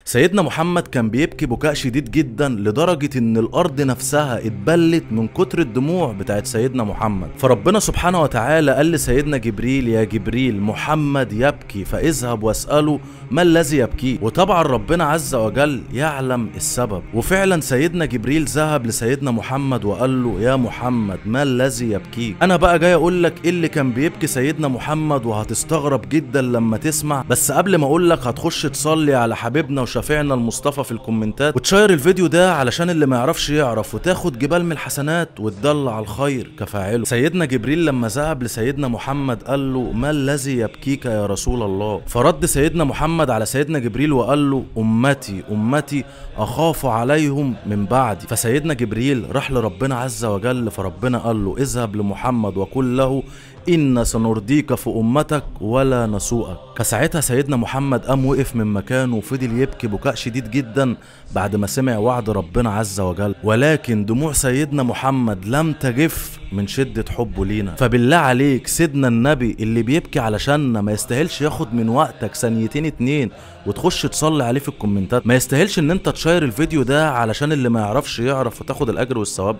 سيدنا محمد كان بيبكي بكاء شديد جدا لدرجة ان الارض نفسها اتبلت من كتر الدموع بتاعت سيدنا محمد. فربنا سبحانه وتعالى قال لسيدنا جبريل: يا جبريل، محمد يبكي، فاذهب واسأله ما الذي يبكيه. وطبعا ربنا عز وجل يعلم السبب. وفعلا سيدنا جبريل ذهب لسيدنا محمد وقال له: يا محمد، ما الذي يبكيك؟ انا بقى جاي اقول لك ايه اللي كان بيبكي سيدنا محمد، وهتستغرب جدا لما تسمع. بس قبل ما اقول لك هتخش تصلي على حبيبنا وشفيعنا المصطفى في الكومنتات، وتشير الفيديو ده علشان اللي ما يعرفش يعرف، وتاخد جبال من الحسنات وتدل على الخير كفاعله. سيدنا جبريل لما ذهب لسيدنا محمد قال له: ما الذي يبكيك يا رسول الله؟ فرد سيدنا محمد على سيدنا جبريل وقال له: امتي امتي، اخاف عليهم من بعدي. فسيدنا جبريل راح لربنا عز وجل، فربنا قال له: اذهب لمحمد وقل له إن سنرضيك في أمتك ولا نسوءك. فساعتها سيدنا محمد قام وقف من مكانه وفضل يبكي بكاء شديد جدا بعد ما سمع وعد ربنا عز وجل، ولكن دموع سيدنا محمد لم تجف من شدة حبه لينا. فبالله عليك، سيدنا النبي اللي بيبكي علشاننا ما يستاهلش ياخد من وقتك ثانيتين اتنين وتخش تصلي عليه في الكومنتات؟ ما يستاهلش ان انت تشير الفيديو ده علشان اللي ما يعرفش يعرف وتاخد الاجر والثواب؟